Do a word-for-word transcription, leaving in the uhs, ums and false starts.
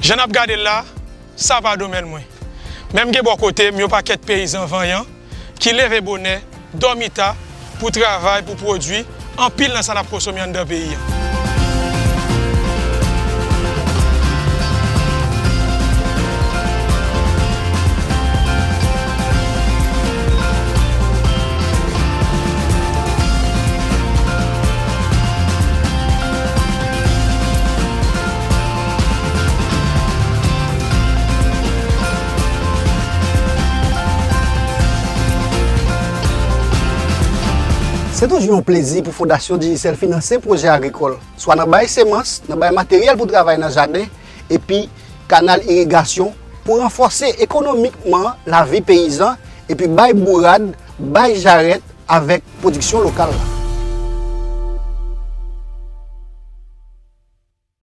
Jan n ap gade l la, sa pa domèn mwen. Men m gen bò kote m yon pakèt peyizan vanyan ki leve bonè, dòmi ta pou travay, pou pwodui anpil nan sa n ap konsome anndan peyi a. Se toujou yon plezi pou Fondasyon Digicel finanse pwojè agrikòl, swa nan bay semans, nan bay materyèl pou travay nan jaden, epi kanal irigasyon pou ranfòse ekonomikman lavi peyizan, epi bay bourad, bay jarèt avèk pwodiksyon lokal la.